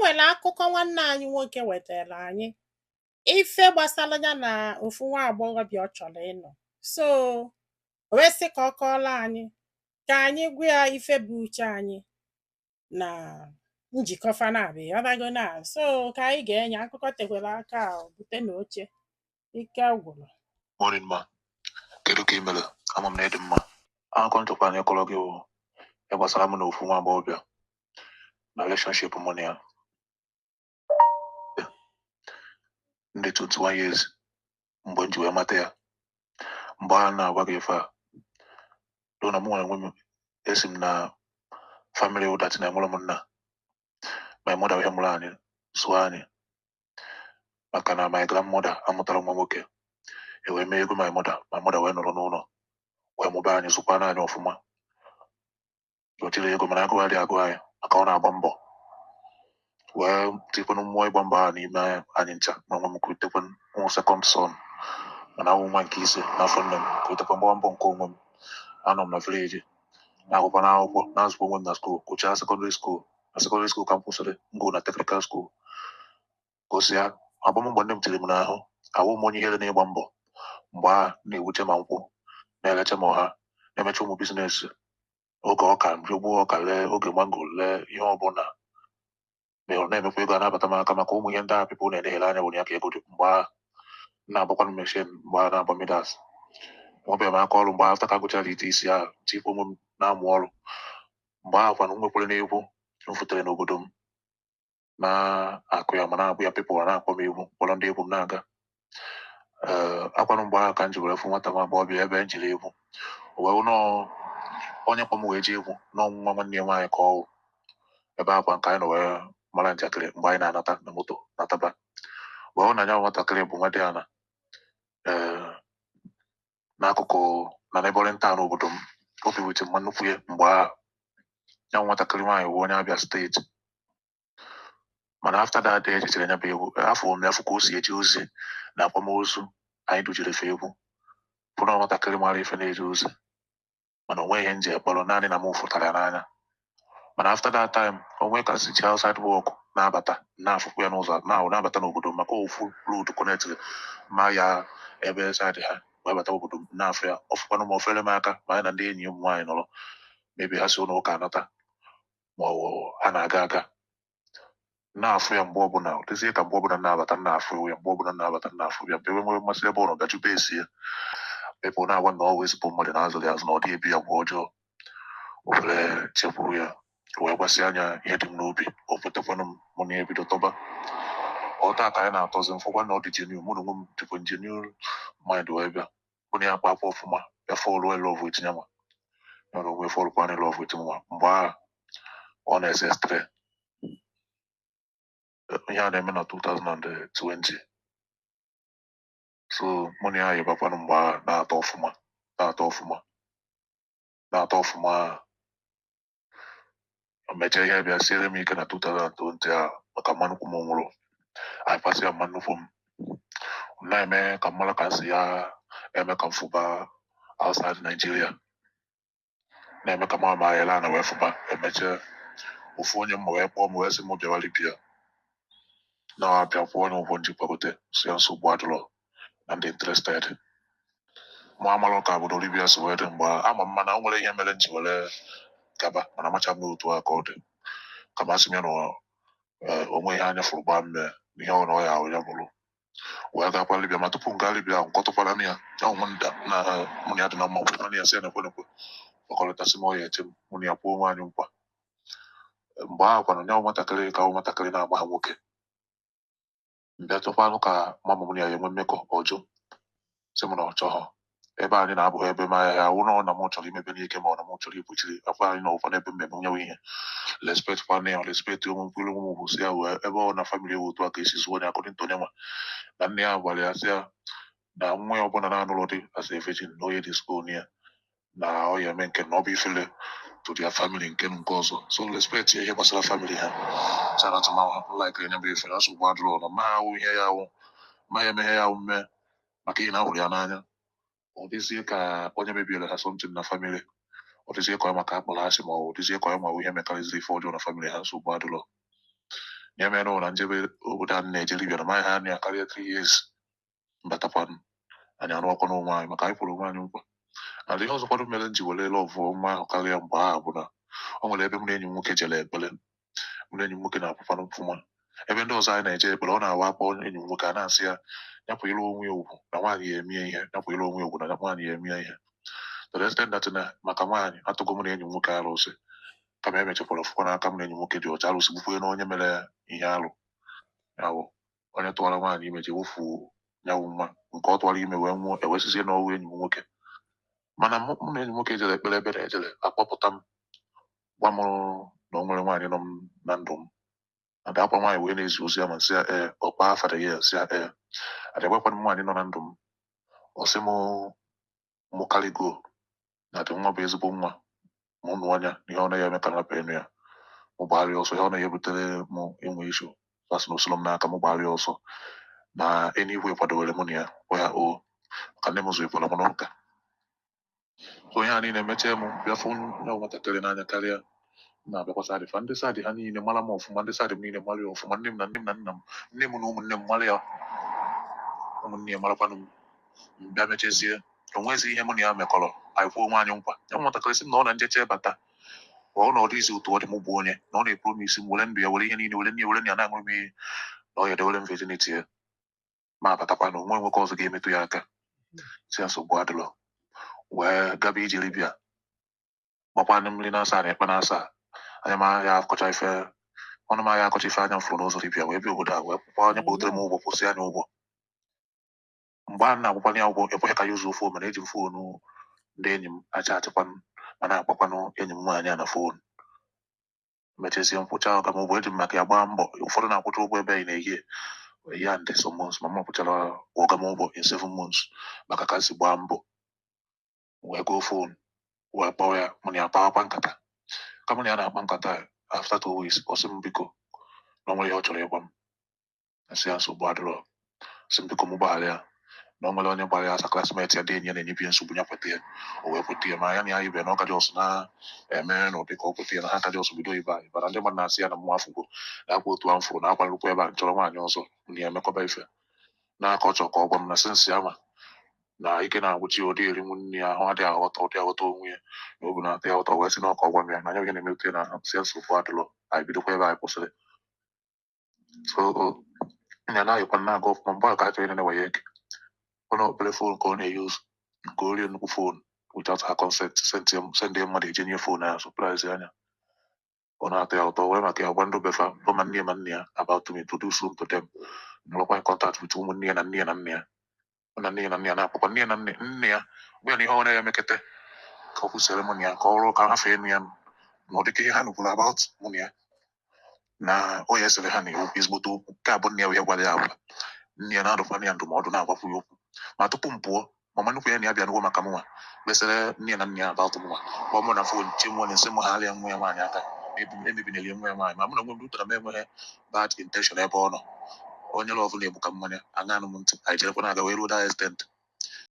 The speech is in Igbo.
Nwere akụkọ nwanne anyị nwoke wetara anyị, ife gbasara ya na ofu nwa agbọghọbịa ọ chọrọ ịnụ. So o wee sị ka ọ kọọrọ anyị, ka anyị gwa ya ife bụ uche anyị na njikọ fana ọdago na. So ka anyị ga-enye akụkọ tekwara aka ahụ bute na oche ike gwụrụ. Morning, ma. Kedu ka ị mere? Ama m na ịdị mma. Akụkọ nchọkwa anyị kọrọ gị bụ ihe gbasara mụ na ofu nwa agbọghọbịa na relationship mụ na ya. Ndị 21 years mgbe m ji wee mata ya. Mgbe a na-agwa gị ife a, do na mụ nwere onwe m, esi m na family ụdachi na enwere m nna. My mother ihe mụrụ anyị, zụọ anyị, maka na my grandmother amụtara nwa nwoke. E wee mee ego my mother, my mother wee nọrọ n'ụlọ wee mụba anyị, zụkwana anyị ọfụma. O tiri ego, mana agụụ adịghị agụ anyị, maka ọ na-agba mbọ wee tikwanụ mmụọ ịgba mbọ ahụ n'ime anyị ncha. Ma onwe m kulitekwanụ nwa second son, mana awụ nwa nke ise n'afọ nne m, kulitekwa mgbawa mbọ nke onwe m. Anọ m na village na-akwụkwọ na akwụkwọ, na-azụkwa onwe m na school, gụchaa secondary school. Na secondary school ka m kwụsịrị ngụ na technical school. Gosi ya agbammbọ nne m tiri m n'ahụ, awụ m onye ihere n'ịgba mbọ. Mgbe a na-ewuche ma nkwụ na-eleche ma ọha na-emecha ụmụ business, oge ọka gbuo ọka lee, oge mango lee, ihe ọbụla mere na-emekwa ego a na-abata m aka, maka ụmụ ihe ndị ahụ people na-eneghere anya nwere ya ka ego dị. Mgbe a na-agbakwanụ machine, mgbe a na-agba midas, nwebeghị m aka ọrụ. Mgbe after ka gụchara ite isi ahụ, tikwa onwe m na-amụ ọrụ. Mgbe ahụ kwanụ m nwekwara n'egwu m futere n'obodo m na-akụ ya, ma na-abụ ya people a na-akpọ m egwu, kpọrọ ndị egwu m na-aga. Ee, akwanụ mgbe ahụ ka m ji were fụ nwata nwa agbọghọbịa ebe m jiri egwu. O wee wụ nọọ onye kpọ m wee jee egwu n'ọnwụ nwa nwanne ya nwaanyị ka ọ wụ. Ebe akwa nke anyị nọ wee mara njakịrị mgbe anyị na-anata na moto nataba, wee hụ na ya nwatakịrị bụ nwa dị ana, ee, n'akụkụ na neighboring town obodo m. Obi wute mma nnukwu ya mgbe ahụ. Ya nwatakịrị nwaanyị bụ onye Abia State. Mana after that day ejechere ya bụ egwu, afọ m afọ ka o si eje ozi na akwamozu anyị dujere fe egwu, bụ na nwatakịrị mara ife na-eje ozi, mana o nweghị ihe m ji ekpọrọ, naanị na m fụtara ya n'anya. Mana after that time, onwe ka si ji outside work na-abata, na-afụkwa ya n'ụzọ na na-abata n'obodo m, maka ofu road connect ma ya ebe side ha wee bata obodo m, na-afụ ya. Ọ fụkwanụ m, ofere m aka, ma ya na ndị enyi ụmụ nwaanyị nọrọ, maybe ha si ụlọ ụka anata ma ọ bụ ha na-aga aga, na-afụ ya. Mgbe ọbụla ọ dịzie ka mgbe ọbụla na-abata na-afụ ya, mgbe ọbụla na-abata na-afụ ya, mgbe nwere mmasị ebe ọ nọ, bịa jụba esi ya, people na-agwa na ọ wụ ezigbo mmadụ, na-azụrụ ya azụ, na ọ dịghị ebi ya agwa ọjọọ. O were chekwuru ya wee gwasị anya ihe dị m n'obi. O kwetakwanụ m, mụ na ya ebido tọba. Ọta ka anyị na-atọzi, mfụkwa na ọ dị genuine. Mụ na onwe m dịkwa genuine mind wee bịa mụ na ya akpa akwa ọfụma, ya fall in love with nyanwa, ya na onwe fall kwa in love with nwa. Mgbe ahụ ọ na-ese stre ihe a na-eme na 2020. So mụ na ya yibakwanụ mgbe ahụ, na-atọ ọfụma, na-atọ ọfụma, na-atọ ọfụma. O mechaa, ihe bịa siere m ike na 2020 ahụ, maka mma nnukwu m nwụrụ. Anyị pasị ya mma nnukwu m m na-eme ka m mara ka m si ya eme ka m fụba outside Nigeria, na-eme ka m ama ahịa na wee fụba. Emechaa, ofu onye m wee kpọọ m wee sị m bịawa Libya, na-abịa kwụọ onye ụgwọ njikwagote. Si ya nsogbu adịrọ, na ndị interested. Mụ amara ka obodo Libya si wee dị mgbe ama m, mana o nwere ihe mere m ji were gaba, mana amacha m n'otu a ka ọ dị. Kama asị m ya na onwe ihe anya fụrụ gbaa mme ihe ọ na ọ ya ahụ ya bụrụ wee gakwa Libya. Ma tupu m gaa Libya ahụ, nkọtụkwara m ya, ya onwe nda na mụ na ya dị na mma, gwakwana ya sị ya na ekwe nekwe kpọkọrịtasị m, ọ ya eche m, mụ na ya kwuo onwe anyị nkwa. Mgbe ahụ kwanụ, nya nwatakịrị ka nwatakịrị na-agba ha nwoke mbịa chọkwanụ ka mama mụ na ya enwe mmekọ ọjọọ, sị m na ọ chọghọ ebe anyị na-abụghị ebe ma ya wụ na ọ na m chọrọ imebe n'ike, ma ọ na m chọrọ ikpuchiri akwa anyị na ụfọdụ ebe mmemme nyewe ihe. Respect kwana ya, respect onwe mkwere onwe m, ugwu si ya wee ebe ọ na family ewu otu a ka esi zụọ ya, according to onye nwa na nne ya gwara ya, sị ya na nwa ya ọbụla na-anụrụ dị as a virgin, na onye disown ya, na ọ ya eme nke na ọ bụ ifele to their family nke ọzọ. So respect ya ihe gbasara family ha chara tụma like onye bụ ifele nsogbu adịrọ na ma awụ ihe ya awụ ma ya eme ihe ya awụ mme, maka ihe na ahụrụ ya n'anya. Ọ dịzie ka onye mebiere ha something na family, ọ dịzie ka ọ maka akpọrọ asị, ma ọ dịzie ka ọ ma ihe mekarịziri ife ọjọọ na family ha. Nsogbu adịrọ na Ya mere na njebe obodo a na-eje Libya na maghị ha anya karịa 3 years mbatakwanụ, anyị arụọkwa n'onwe anyị, maka anyị kwụrụ onwe anyị nkwa. And ihe ọzọkwanụ mere m ji were love nwa ahụ karịa mgbe ahụ bụ na o nwere ebe m na enyi m nwoke jere ekpere. Mụ na enyi m nwoke na-akwụkwanụ ọfụma. Ebe ndị ọzọ anyị na-eje ekpere, ọ na-awa akpọ enyi m nwoke, a na-asị ya nyapụ ilu onwe ya ugwu na nwaanyị ya emie ihe, nyapụ ilu onwe ya ugwu na nwaanyị ya emie ihe, to the extent that na maka nwaanyị atụgo m na enyi m nwoke arụsị. Kama emechakwara fụkwa n'aka m na enyi m nwoke dị ọcha, arụsị gbukwe na onye mere ihe alụ ya bụ onye tụwara nwaanyị ime ji wụfu nyanwụ nwa nke ọ tụwara ime wee nwụọ, ewesizie n'ọnwụ enyi m nwoke. Mana mụ na enyi m nwoke jere ekpere, ebe na-ejere akpọpụta m, gwa m na o nwere nwaanyị nọ m na ndụ m, ada akwa nwaanyị wee na-ezi ozi ya, ma nsị ya ee, ọkpa afara ya, sị ya ee, ada gwakwana m nwaanyị nọ na ndụ m. Ọ sị m mụ karịgo na dị nwa bụ ezigbo nwa mụ nụ anya ihe ọ naghị eme ka m rapụ enu ya, mụ gbagharịa ọsọ, ihe ọ naghị ebutere mụ inwe ishu asị na osolo m n'aka, mụ gbagharịa ọsọ na eluigwe kwadowere mụ na ya gwa ya o maka nne m zụlikwara m n'ụka. So ihe a niile mechie, m bịa fụ ya nwatakịrị n'anya karịa. Na-abịakwa side fa, ndị side ha niile mara m ọfụma, ndị side m niile mara ya ọfụma, nne m na nne m na nna m, nne m na ụmụnne m mara ya, ụmụnne ya marakwanụ m. M bịa mechezie, o nwezi ihe mụ na ya mekọrọ, anyị kwuo onwe anyị nkwa. Ya nwatakịrị sị m na ọ na njeche bata ọ na ọ dịghịzi otu ọ dị m bụ onye na ọ na-epromise m were ndụ ya, were ihe niile, were nne, were nne ya, na-aṅụrụ m iyi na ọ ya edewere m virginity ya, ma abatakwa na onwe nwoke ọzọ ga-emetụ ya aka. Si ya nsogbu adịrọ, wee gaba ije Libya, gbakwanụ mmiri na asaa na ekpe na asaa anya ma ya akọcha ife ọnụ m ya akọcha ife anya m fụrụ n'ụzọ Libya, wee bịa obodo a, wee kwụkwa onye kpọtere m ụgwọ, kwụsị anya ụgwọ. Mgbe a na-akwụkwanye ya ụgwọ, ekweghị ka ya ụzọ phone, mana eji m phone ndị enyi m acha achịkwanụ, mana akpakwanụ enyi m nwaanyị a na phone. Mechezie nkwụcha ọga m ụgwọ, eji m maka ya gbaa mbọ. Ụfọdụ na-akwụcha ụgwọ ebe anyị na-eyi ya and some months, ma m kwụchara ọga m ụgwọ in 7 months maka ka m si gbaa mbọ wee goo phone, wee kpọọ ya. Mụ na ya kpawakwa nkata. Ka mụ na ya na-akpa nkata, after 2 weeks, ọ sị m biko, na o nwere ihe ọ chọrọ ịgwa m. Nsị ya nsogbu adịrọ. Sị m biko, m gbaghara ya, na o nwere onye gbara ya asa, classmate ya dị, enyi ya na-enyebi ya nsogbu, ya kweta ya. O wee kweta ya, ma ya na ya ibe na ọ ka just na-eme n'ụdị ka ọ kweta ya na ha ka just bido ibe anyị. Mana ndị mmadụ na-asị ya na mụ afụgo na akwa otu ahụ fụrụ na akwa nrụkwa ebe a nchọrọ nwaanyị ọzọ m na ya emekọba ife na aka ọ chọrọ ka ọ gwa m na since ama na ike na-agwụchi ya, ụdị erinwu nne ya ahụ adịghị aghọta, ụdị aghọta onwe ya na obi na-atọ ya ụtọ, wee sị na ọ ka ọ gwa m ya na anya ihe na-emete na si nsogbu adịrọ. Anyị bidokwa ebe anyị kwụsịrị. So ya na-ayịkwa na-aga ọfụma. Mgbe ahụ ka a chọrọ ịnene WAEC, ọ na obere phone ka ọ na-eyuzu, nke orie nnukwu phone without her consent, send ya mmadụ eje nye phone ya, surprise anya ọ na-atọ ya ụtọ, wee maka ya gwa ndị befa bụ ma nne ya ma nne ya about to introduce him to them, nọrọkwa in contact with ụmụnne ya na nne ya na nne ya na nne ya na nne ya na-akpọkwa nne ya na nne nne ya, gwa ya na ihe ọ na-ya emekete ka ọ kwụsịrị mụ na ya ka ọ rụọ ka ha fee enu ya na ọ dịka ihe ha nụkwuru about mụ na ya na o ya esere ha na ekwu ezigbote okwu. Nke a bụ nne ya wee gwara ya agwa, nne ya na-adụkwana ya ndụmọdụ, na-agwakwu ya okwu. Ma tupu m pụọ, mama nnukwu ya na ya bịa n'ugbo maka mụnwa, kpesara nne ya na nne ya about mụnwa, kpọọ mụ na phone, chi mụ na nsị m gharịa nwa ya nwaanyị aka emebinere nwa ya nwaanyị. Ma mụ na onwe m rutara m enweghị bad intention ebe ọ nọ. Onye love na-egbu ka mmanya aṅanụ m ntị, anyị jerekwa na-aga wee ruo that extent.